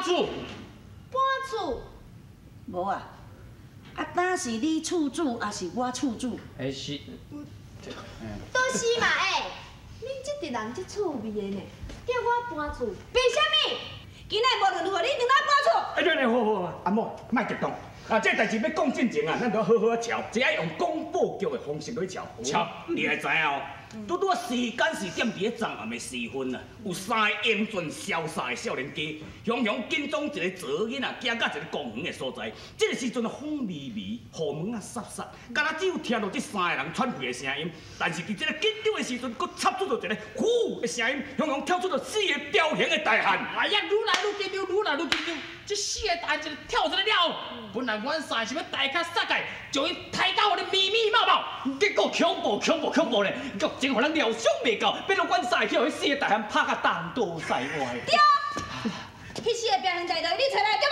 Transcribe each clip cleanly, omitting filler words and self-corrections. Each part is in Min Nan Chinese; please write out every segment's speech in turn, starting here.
厝。搬厝？無啊，啊，敢是你厝主，抑是我厝主？欸是。都是嘛欸，恁這陣人這趣味的呢，叫我搬厝，憑啥物？今仔無論如何，你一定愛搬厝。哎，對對，好好好，阿某，莫激動。啊，這代誌欲講進前啊，咱著愛好好仔喬，這愛用廣播劇的方式來喬。喬，你愛知影哦，拄拄仔時間是點佇咧昨暗的時分啊，有三个英俊瀟灑的少年家，雄雄跟蹤一个查某囡仔，行到一个公園的所在。這个時陣風微微，雨毛仔濕濕，敢若只有聽著這三个人喘氣的聲音。但是佇這个緊張的時陣，閣插出著一个呼的聲音，雄雄跳出著四个彪形的大漢。哎呀，愈來愈緊張，愈來愈緊張。這四个大漢一跳出來了後，本來阮三個是欲大開殺戒，將𪜶刣到予你密密麻麻。結果恐怖恐怖恐怖咧，劇情予咱料想袂到，變做阮三个去予彼四个大漢拍甲東倒西歪。對，彼四个彪形大漢你揣來對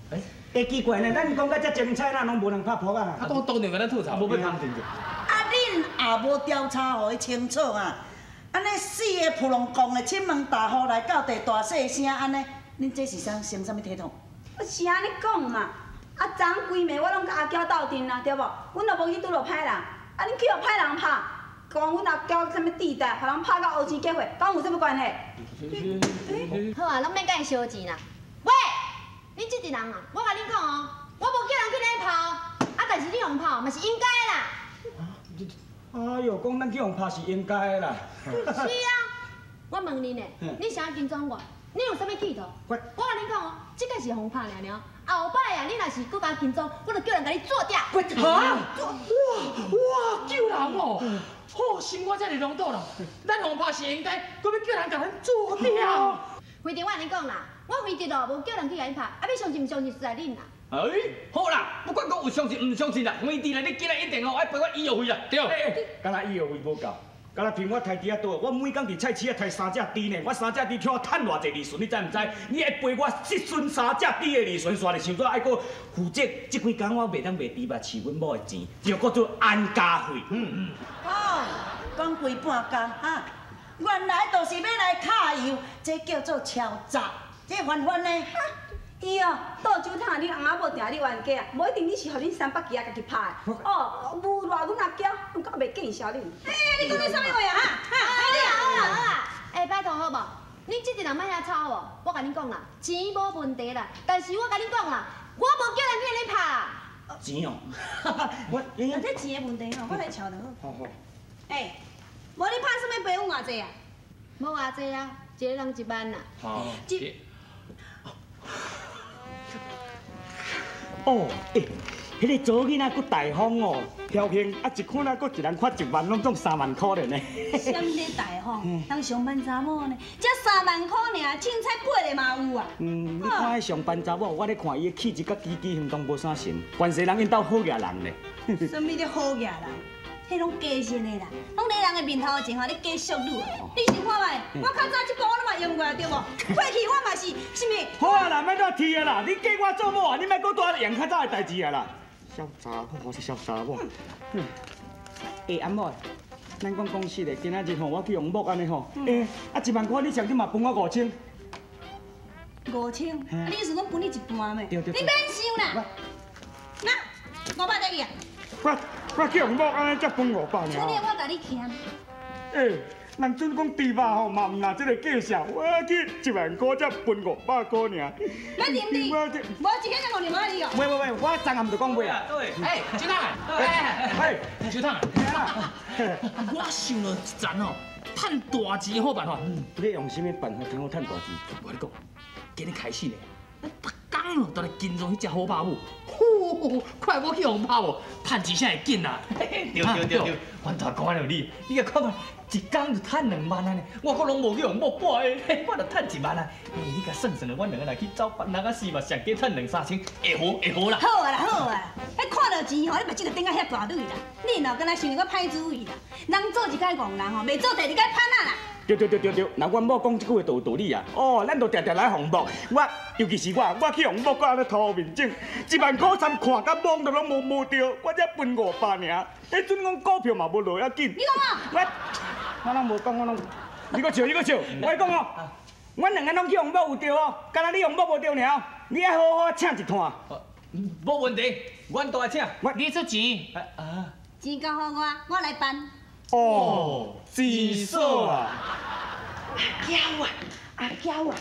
無？欸，奇怪呢，咱講甲遮精彩，哪攏無人拍噗仔啊？啊，講當場共咱吐槽，無欲通聽著。啊，恁也無調查予伊清楚啊？按呢四个噗攏講的，請問大戶來到地大細聲按呢，恁這是啥成啥物體統？我是按呢講嘛，啊，昨昏規暝我攏佮阿嬌鬥陣啊，對無？阮都無去拄著歹人，啊，恁去予歹人拍，講阮阿嬌啥物地帶，予人拍到烏青結血，敢有啥物關係？好啊，攏免佮伊相錢啦。喂，恁這陣人啊，我共恁講哦，我無叫人去恁拍哦，啊，但是你予人拍嘛是應該啦。哎喲，講咱去予拍是應該的啦。是啊，我問你呢，你啥跟蹤我？你有啥物企圖？我共恁講哦，這擺是予拍爾爾，後擺啊，你若是閣共跟蹤，我就叫人共你做掉。哈！哇哇，救人哦！好心我才會弄到啦，咱予拍是應該，閣欲叫人共咱做掉。反正我共恁講啦，我反正哦無叫人去共你拍，啊，欲相信毋相信實在恁啦。哎，好啦，不管講有相信毋相信啦，反正啦，你今仔一定哦愛賠我醫藥費啦，對。敢若醫藥費無夠，敢若憑我刣豬仔刀，我每工佇菜市仔刣三隻豬呢，我三隻豬跳我趁偌濟利潤，你知毋知？你愛賠我這損三隻豬的利潤，煞咧想怎愛閣負責？這幾工我袂當賣豬肉飼阮某的錢，就閣做安家費。嗯嗯。哦，講規半工哈，原來就是欲來揩油，這叫做敲詐，這犯法呢。伊哦，倒酒桶，恁翁仔某定咧冤家啊，無一定你是予恁三伯其仔家己拍的。哦，侮辱阮阿嬌，毋過袂見笑恁。欸，你講這啥物話啊？哈！好啦好啦好啦，欸，拜託好無？恁這陣人莫遐吵好無？我共恁講啦，錢無問題啦，但是我共恁講啦，我無叫人去予恁拍啦。錢哦，我，這錢的問題吼，我來喬就好。好好。欸，無你拍啥物賠阮偌濟啊？無偌濟啊，一个人1萬啦。好。哦，欸，彼个查某囡仔閣大方哦，侥幸啊，一看咱閣一人發1萬，攏總3萬箍了呢。啥物咧大方？人上班查某呢，才3萬箍爾，凊彩八個嘛有啊。嗯，你看彼上班查某，我咧看伊的氣質佮舉止行動無啥神，關係人𪜶兜好額人咧。啥物咧好額人？彼攏假性的啦，攏佇人的面頭前吼咧假淑女。你想看覓？我較早這步我攏嘛用過對無？過去我嘛是，是毋是？好啊啦，莫再提啊啦！你嫁我做某啊，你莫閣拄用較早的代誌啊啦。痟查某，我是痟查某。欸，阿某，咱講講實的，今仔日吼，我去予摸按呢吼，欸，啊1萬箍，你上少嘛分我5000。5000？啊，你意思講分你一半咩？對對對。你免想啦。那500得去啊？我去予摸按呢才分500爾。這個我共你徛。欸，人準講豬肉吼嘛毋若這个價數，我去1萬箍才分500箍爾。免啉你，無一天就五年無愛你哦。喂喂喂，我昨暗就講過啊。對。欸，周湯欸，欸，周湯我想著一層哦，趁大錢的好辦法。你用啥物辦法通好趁大錢？我跟你講，今日開始呢，咱逐工哦都來跟蹤彼隻虎拍母，呼，看我去予拍無，趁錢啥會緊啊？對對對對，阮大哥著你，你共看覓，一工就趁2萬按呢，我閣攏無去予某跋的，我就趁1萬啊。你共算算，阮兩个若去走別人啊死嘛，上加趁兩三千，會好會好啦。好啊啦好啊，彼看著錢吼，你目睭就頂甲遐大蕊啦。你若敢若想著我歹主意啦，人做一擺戇人吼，袂做第二擺歹啊啦。對對對對對，若阮某講這句話就有道理啊。哦，咱就定定來予摸，我尤其是我，我去予摸到按呢塗面腫，1萬箍參看甲懵都攏無摸著，我才分500爾。彼陣講股票嘛無落遐緊。你講啊？我攏無講，我攏。你阁笑，你阁笑，我讲哦，阮两个拢去予某有著哦，敢若你予某无著尔，你爱好好请一摊。无问题，阮都爱请。你出钱。啊。钱交予我，我来办。哦，钱嫂啊。阿娇啊，阿娇啊。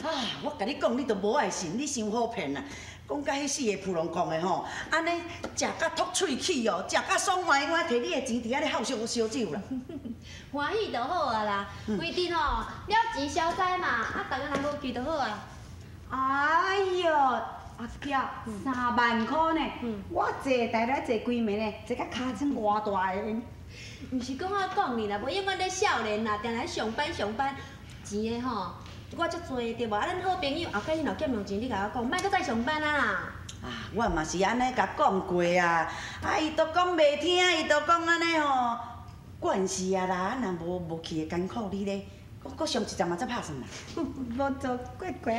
啊！我共你讲，你都无爱信，你伤好骗啦。讲甲彼四个浮龙矿的吼，按呢食甲吐喙齿哦，食甲爽歪歪，提你的钱伫遐咧耗烧烧酒啦。欢喜就好啊啦，规定吼了钱消灾嘛，啊，逐家人无去就好啊。哎哟，阿娇，3万箍呢？我坐台来坐规暝呢，坐甲尻川偌大个。毋是讲我讲你啦，无永远咧少年啦，定来上班上班，钱的吼。我足济对无？啊，咱好朋友后摆你若欠用钱，你共我讲，莫阁再上班啊啦。啊，我嘛是按呢共讲过啊，啊，伊都讲袂听，伊都讲按呢吼，惯势啊啦，啊若无去会艰苦你咧，阁上一站嘛才拍算啦。无做过过。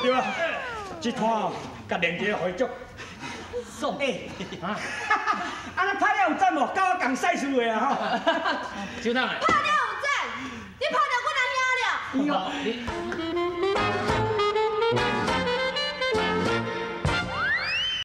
对啊，这摊哦，共连一个回足爽。欸，啊，啊，那拍了有赞无？佮我仝赛事的啊吼。小唐，拍了有赞，你拍著阮阿兄了。你。